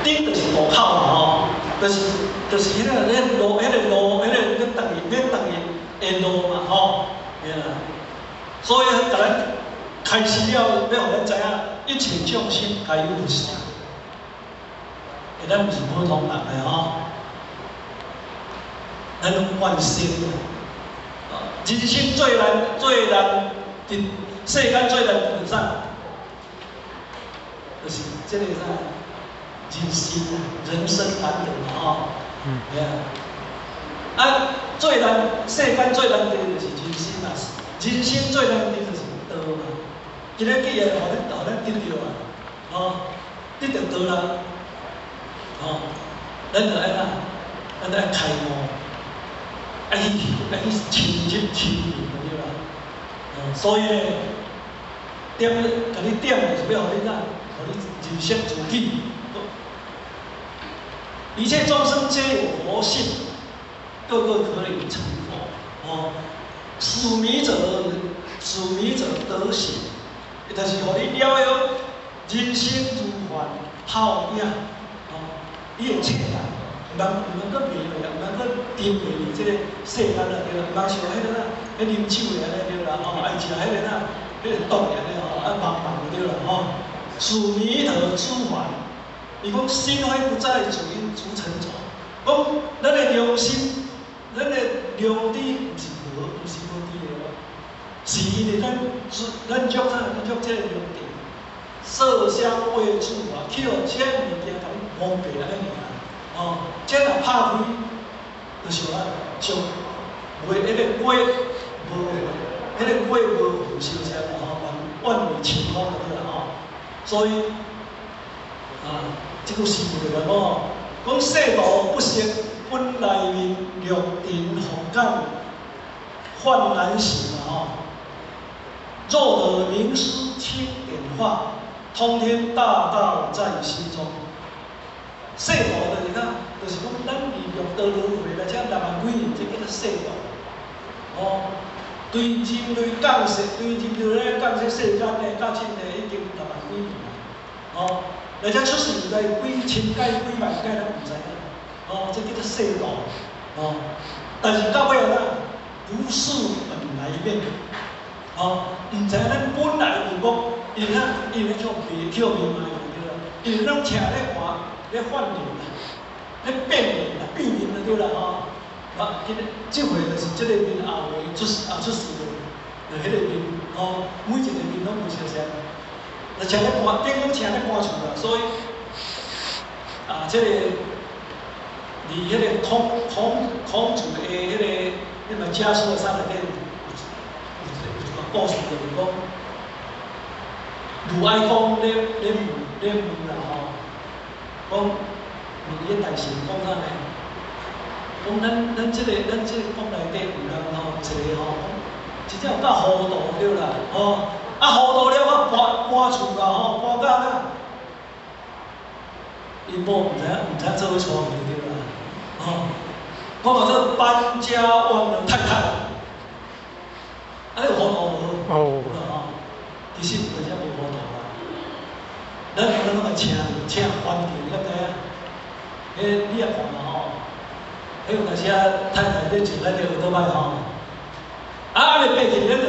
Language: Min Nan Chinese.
頂就是路口嘛吼，就是彼個路，彼個欲轉去的路嘛吼，對啦。所以共咱開始了，欲予咱知影，一切眾生皆有佛性。咱毋是普通人的吼，咱攏慣性啊。人生最難最難，佇世間最難得啥？就是這個啥？人生啊，人生難得嘛吼。對啊。啊，最難世間最難得就是人生啊，人生最難得就是道嘛。今日既然予咱得著啊，吼，得著道啦，吼，咱就愛哪？咱就愛開悟，愛去深入深入對啦。所以咧，點共你點就是欲予你哪？予你認識自己。一切眾生皆有佛性，個個可以成佛。哦，使迷者，使迷者得醒，就是予你了解人生如幻泡影。哦，你會醒來，毋通閣迷落，毋通閣沉迷佇這個世間啊，對啦，毋通像彼個啦，彼啉酒的按呢對啦，吼，愛食彼個啦，彼個毒的按呢吼，啊茫茫的對啦，吼。使迷得知還，伊講心非不在，只因逐塵走。講咱的良心，咱的良知毋是無佇的，是因為咱著啥？咱著這個良知，色香味觸法，去予這物件共你蒙蔽按呢爾。哦，這若拍開，就是啥？像袂彼個果無，彼個果無符相像吼，萬萬類清空對啦吼。所以啊，這句詩句就講哦，講世道不識本來面，六塵復感幻難行嘛吼。若得明師輕點化，通天大道在心中。世道就是啥？就是講咱佇六道輪迴來這六萬幾年，這叫做世道。哦，對人類降世，對人類咧降世世間咧，到這個已經六萬幾年啦。哦，來這出世來幾千擺、幾萬擺，咱毋知影。哦，這叫做世道。哦，但是到尾啊，不識本來面。哦，毋知影咱本來面目，因為啥？因為去予迷迷對啦，因為攏徛咧看，咧幻臉啦，咧變臉啦，變面就對啦吼。啊，今日這回就是這個面後會出後出世的，就彼個面吼，每一個面攏無相像。就徛咧搬，等於講徛咧搬厝啦，所以啊，這個佇彼個孔子的彼個彼個家書的啥內底有一個故事，就是講魯哀公咧問啦吼，講問彼個大臣講啥呢？講咱這個國內底有人吼，一個吼，真正有夠糊塗對啦，吼，啊糊塗了啊搬厝啦吼，搬到哪？𪜶某毋知影做伙娶去對啦，吼，講到這搬家忘了太太，啊你有糊塗無？哦。吼，其實有陣無糊塗啦。咱攏愛請環境，你敢知影？彼你也看嘛吼，彼有當時啊太太咧坐咱的後桌擺吼，啊，還袂爬起，咱就